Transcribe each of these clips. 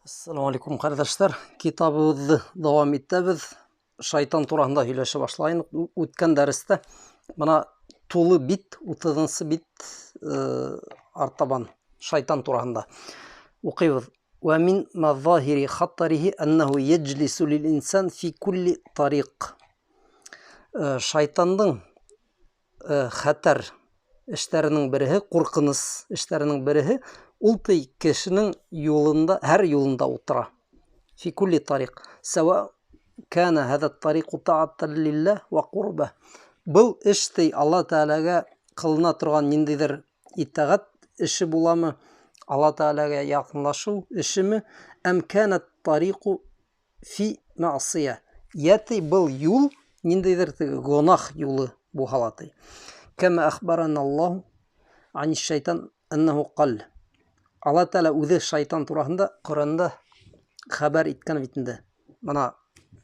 Ассаламу алейкум, ҡәрҙәштәр. Китабыбыҙҙы дауам итәбеҙ. Шайтан тураһында һөйләшә башлайныҡ үткән дәрестә. Бына тулы бит, 30-нсы бит, артабан шайтан тураһында уҡыйбыҙ. Вә мин мазаһири хатарихи аннаху яджлису лил инсан фи кулли тариq. Шайтандың хәтәр эштәренең береһе, ҡурҡыныс эштәренең береһе, ул ти кешенең юлында, һәр юлында ултыра. Фи кулли тариq. Сәүә кана һәҙә тариҡу таатан лилләһ вә ҡурбә. Был эш ти Алла Тәғәләгә ҡылына торған ниндәйҙер итәғәт эше буламы, Алла Тәғәләгә яҡынлашыу эшеме, әм кана тариҡу фи мәғсия. Йә ти был юл ниндәйҙер теге гонаһ юлы булһа ла ти. Кәмә әхбарана Аллаһу ани шайтан аннаху ҡал. Алла Тәғәлә үҙе шайтан тураһында Ҡөрьәндә хәбәр иткән бит инде. Бына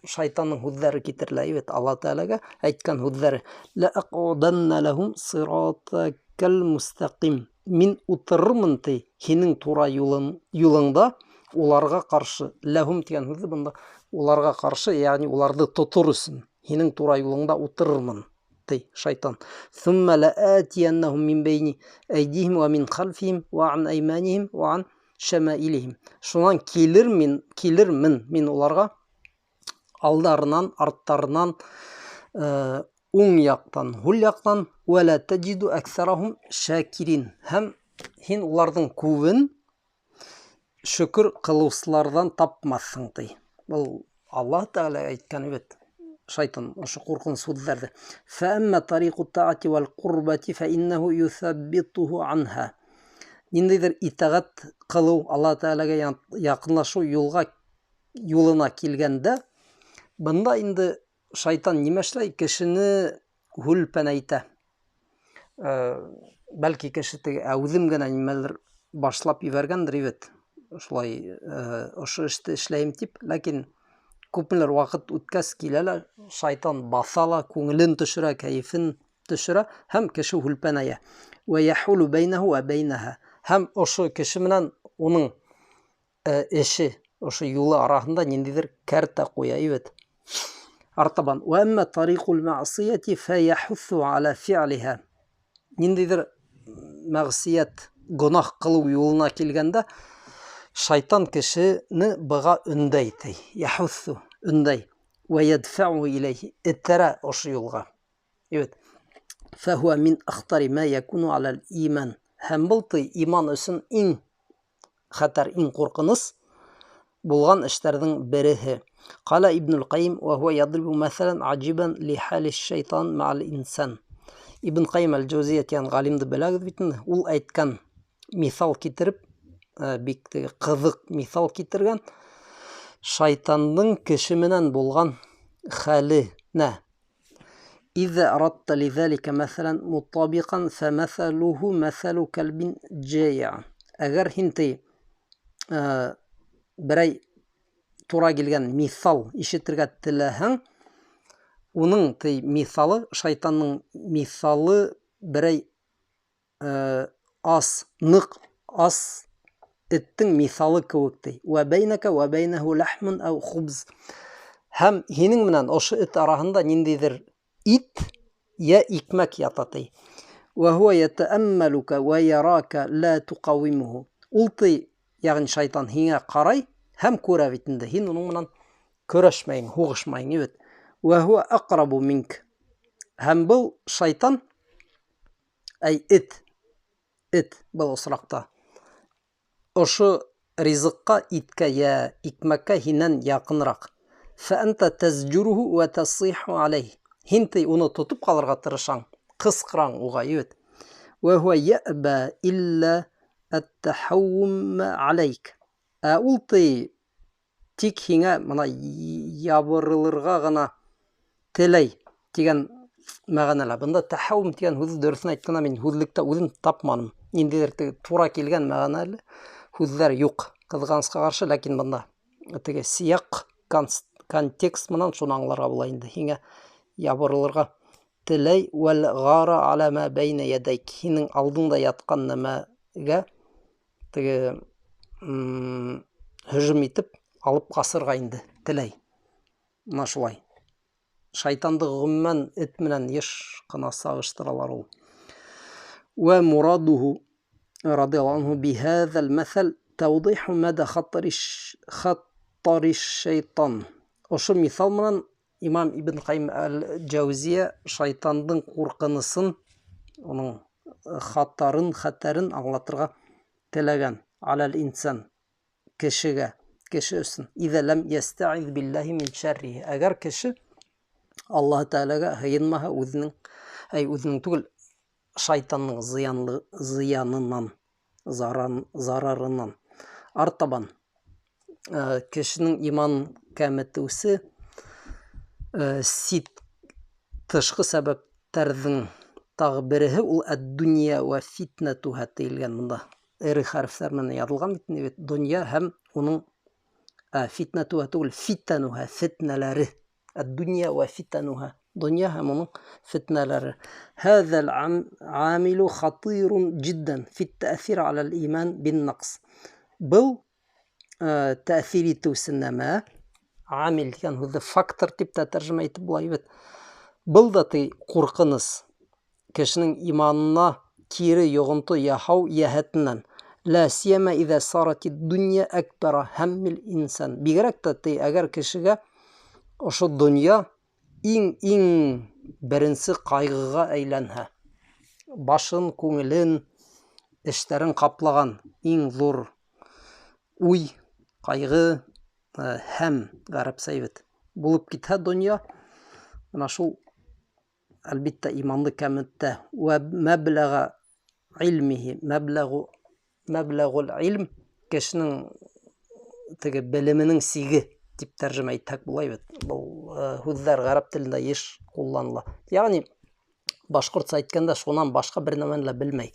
шайтандың һүҙҙәре китерелә бит, Алла Тәғәләгә әйткән һүҙҙәре. Лә аҡъуданна ләһум сиратакал мустақим. Мин утырырмын ти һинең тура юлыңда уларға ҡаршы. Ләһум тигән һүҙҙе бында уларға ҡаршы, ягъни уларҙы тотор өсөн һинең тура юлыңда утырырмын ти шайтан. Thumma la'atiyannahum min bayni aydihim wa min khalfihim wa an aymanihim wa an şamailihim. Шунан килермен мин уларға алдарынан, арттарынан, уң яҡтан, һул яҡтан, ва ла таҗиду аксарахум шакирин. Һәм һин уларҙың күбен шөкөр ҡылыусыларҙан тапмаҫһың ти. Был Аллаһ Тәғәлә әйткән бит. Шайтан ошо ҡурҡыныс һүҙҙәрҙе. Фә әммә тариҡу таати вәл ҡурбати фә иннәһу юҫәббитуһу анһа. Ниндәйҙер итәғәт ҡылыу, Аллаһ Тәғәләгә яҡынлашыу юлына килгәндә, бында инде шайтан нимә эшләй? Кешене һүлпәнәйтә. Бәлки кеше теге әүҙем генә нимәлер башлап ебәргәндер бит. Шулай, ошо эште эшләйем тип, ләкин күпмелер ваҡыт үткәс килә лә шайтан баҫа ла, күңелен төшөрә, кәйефен төшөрә һәм кеше һүлпәнәйә. Вә яхулу бәйнәһу вә бәйнәһә. Һәм ошо кеше менән уның эше, ошо юлы араһында ниндәйҙер кәртә ҡуя бит. Артабан, вә әммә тариҡул мәғсияти фәйәхуҫу аля фиғлиһа. Ниндәйҙер мәғсиәт, гонаһ ҡылыу юлына килгәндә, шайтан кешене быға өндәй ти. Яхуҫу, өндәй. Вә йәдфәу иләйһи, этәрә ошо юлға. Evet. Фәһүә мин ахтари мә якуну алал иман. Һәм был ти иман өсөн иң хәтәр, иң ҡурҡыныс булған эштәрҙең береһе. Ҡала Ибнул Ҡайим вә һуә ядрибу мәҫәлән аджибан ли хали шайтан мәғал инсан. Ибн Ҡайим әл-Джаузия тигән ғалимды беләгеҙ бит инде. Ул әйткән миҫал китереп, бик теге ҡыҙыҡ миҫал китергән. Шайтандың кеше менән булған хәленә. Иҙа арадта лиҙалика мәҫәлән мутабиҡан фәмәҫәлүһү мәҫәлү кәлбин джайа. Әгәр һин ти, берәй тура килгән миҫал ишетергә теләһәң, уның ти миҫалы, шайтандың миҫалы берәй, ас, ныҡ ас эттең миҫалы кеүек ти. Вә бәйнәкә вә бәйнәһү ләхмун әү хубз. Һәм һинең менән ошо эт араһында ниндәйҙер ит йә икмәк ята ти. Вә һуә йәтәәммәлүкә вә ярака лә туҡауимуһу. Ул ти, ягъни шайтан һиңә ҡарай һәм күрә бит инде. Һин уның менән көрәшмәйең, һуғышмайың бит. Вә һуә аҡрабу минк. Һәм был шайтан, әй эт, эт был осраҡта ошо ризыҡҡа, иткә йә икмәккә һинән яҡыныраҡ. Фә анта тазжуруһу вә тасиху алейһ. Һин ти уны тотоп ҡалырға тырышаң, ҡысҡыраң уға, егет. Вә һуә йәбә илля ат-тахаввум алейк. Ә ул ти тик һиңә бына ябырылырға ғына теләй тигән мәғәнәлә. Бында тахаввум тигән һүҙҙе дөрөҫөн әйткәндә мин һүҙлектә үҙем тапманым. Ниндәйҙер теге тура килгән мәғәнәле һүҙҙәр юҡ, ҡыҙғанысҡа ҡаршы, ләкин бында теге сияҡ контекст менән шуны аңларға була инде. Һиңә ябырылырға теләй. Вәл ғара аля ма бәйнә ядайк. Һинең алдыңда ятҡан нәмәгә теге, Һөжүм итеп алып ҡасырға инде теләй. Мына шулай. Шайтанды ғөмүмән эт менән йыш ҡына сағыштыралар ул. Вә мурадуһу радиаллаһу анһу бихазал мәҫәл тәүдиху мәдә хаттари шайтан. Ошо миҫал менән имам Ибн Ҡайим әл-Джаузия шайтандың ҡурҡынысын, уның хатарын, хәтәрен аңлатырға теләгән. Аләл инсан, кешегә, кеше өсөн. Иҙә ләм ястаиҙ биллаһи мин шәрриһи. Әгәр кеше Аллаһы Тәғәләгә һыйынмаһа, үҙенең, әй, үҙенең түгел, шайтанның зыянлы, зыянынан, заран, зарарынан. Артабан кешенең иман кәметеүсе сит тышҡы сәбәптәрҙең тағы береһе ул әд-дунья вә фитнәтуһа тейелгән бында. Эре хәрефтәр менән яҙылған бит, донъя һәм уның фитнәтуһа түгел, фитәнуһа, фитнәләре. Әд-дунья вә фитәнуһа. Донъя һәм уның фитнәләре. Һәҙәл амилу хатирун җиддән фит тәэҫир алал иман бин нақс. Был тәэҫир итеүсе нәмә, амил тигән һүҙҙе фактор тип тә тәржемә итеп була бит. Был да ти ҡурҡыныс кешенең иманына кире йоғонто яһау йәһәтенән. Ла сияма иҙа сарати дунья акбара һәммил инсан. Бигерәк тә ти, әгәр кешегә ошо донъя иң беренсе ҡайғыға әйләнһә, башын, күңелен, эштәрен ҡаплаған иң ҙур уй, ҡайғы, һәм ғәрәпсә бит булып китһә донъя, мына шул әлбиттә иманды кәметә. Вә мәбләғә илмиһи, мәбләғу, мәбләғул илм, кешенең теге белеменең сиге тип тәржемә итһәк була бит. Был һүҙҙәр ғәрәп телендә йыш ҡулланыла. Ягъни башҡортса әйткәндә, шунан башҡа бер нәмәне лә белмәй.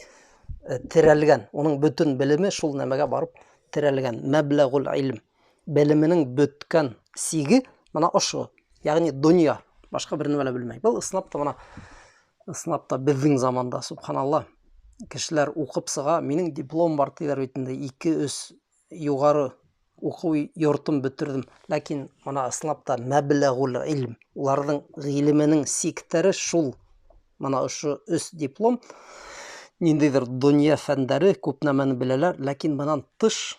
Терәлгән, уның бөтөн белеме шул нәмәгә барып терәлгән. Мәбләғул илм, белеменең бөткән сиге мына ошо, ягъни донъя, башҡа бер нәмә лә белмәй. Был ысынлап та мына, ысынлап та беҙҙең заманда, субханалла, кешеләр уҡып сыға, минең диплом бар тиҙәр бит инде, 2-3 юғары уҡыу йортон бөтөрҙөм. Ләкин мына ысынлап та мәбләғул илм, уларҙың ғилеменең сиктәре шул. Мына ошо 3 диплом, ниндәйҙер донъя фәндәре, күп нәмәне беләләр, ләкин бынан тыш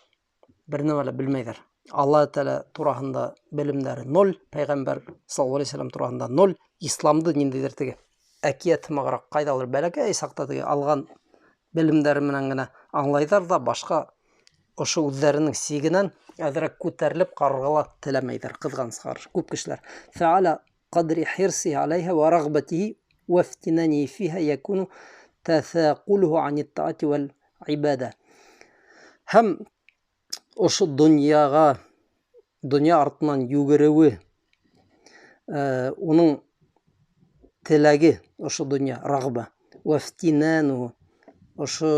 бер нәмә лә белмәйҙәр. Алла Тәғәлә тураһында белемдәре ноль, Пәйғәмбәр саллаллаһу алейһи вәсәләм тураһында ноль, исламды ниндәйҙер теге әкиәт һымағыраҡ ҡайҙалыр бәләкәй саҡта теге алған белемдәре менән генә аңлайҙар ҙа, башҡа ошо үҙҙәренең сигенән әҙерәк күтәрелеп ҡарарға ла теләмәйҙәр, ҡыҙғанысҡа ҡаршы күп кешеләр. Фәғәлә ҡадри хирсиһи аләйһә вә рәғбәтиһи вә ифтинаниһи фиһә якуну тәҫәҡулуһу ани ттаати вәл ғибадә. Һәм ошо донъяға, донъя артынан йүгереүе, уның теләге ошо донъя, рағба, вә ифтинану, ошо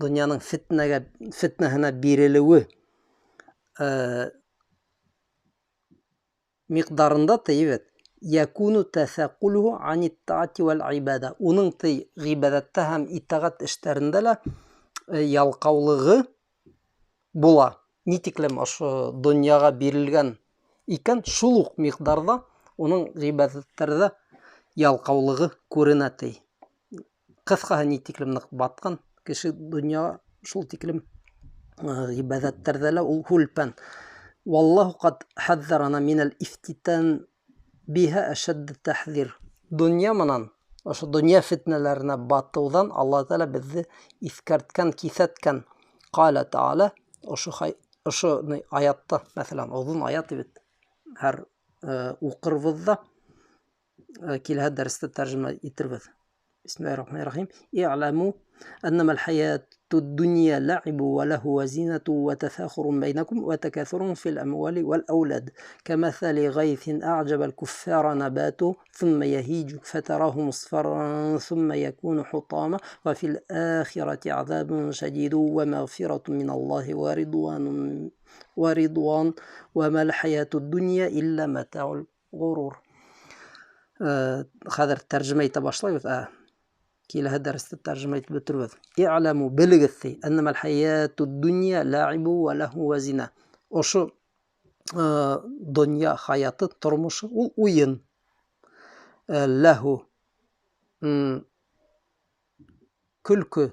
донъяның фитнәгә, фитнәһенә бирелеүе, миҡдарында тейебет, якуну тәҫәҡулуһу ани ттаати вәл ғибадә. Уның ти ғибәҙәттә һәм итәғәт эштәрендә лә ялҡаулығы була. Ни тиклем ошо донъяға бирелгән икән, шул уҡ миҡдарҙа уның ғибәҙәттәрҙә ялҡаулығы күренә ти. Ҡыҫҡаһы, ни тиклем ныҡ батҡан кеше донъяға, шул тиклем ғибәҙәттәрҙә лә ул һүлпән. Валлаһу ҡад хәҙҙәрана минәл ифтитан биһа әшәдде тәхҙир. Донъя менән, ошо донъя фитнәләренә батыуҙан Аллаһ Тәғәлә беҙҙе иҫкәрткән, киҫәткән. Ҡалә Тәғәлә, ошо аятта, мәҫәлән, оҙон аят бит, һәр уҡырбыҙ ҙа, киләһе дәрестә тәржемә итербеҙ. Бисмиллаһир-рахманир-рахим. И'ламу أنما الحياة الدنيا لعب ولهو وزينة وتفاخر بينكم وتكاثر في الأموال والأولاد كمثل غيث أعجب الكفار نباته ثم يهيج فتراه مصفرا ثم يكون حطاما وفي الآخرة عذاب شديد ومغفرة من الله ورضوان وما الحياة الدنيا إلا متاع الغرور. Хәҙер тәржемә итә башлайбыҙ. Киләһе дәрестә тәржемә итеп бөтөрбөҙ. И'ламу, белегеҙ ти, әннәмәл хәяту дунья ләғибу вә ләһу вә зина. Ошо донъя хаяты, тормошо ул уйын. Ләһу көлкө,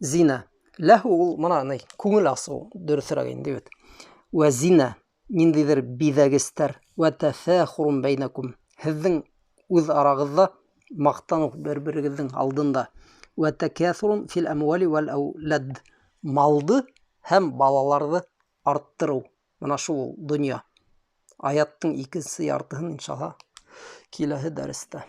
зина. Ләһу ул мына ни, күңел асыу, дөрөҫөрәк инде бит. Вә зина, ниндәйҙер биҙәгестәр. Вә тәфәхурун бәйнәкүм. Һеҙҙең үҙ арағыҙҙа маҡтаныу бер-берегеҙҙең алдында. Вә тәкәҫурун фил әмвали вәл әүләд. Малды һәм балаларҙы арттырыу. Мына шул донъя. Аяттың икенсе яртыһын иншалла киләһе дәрестә.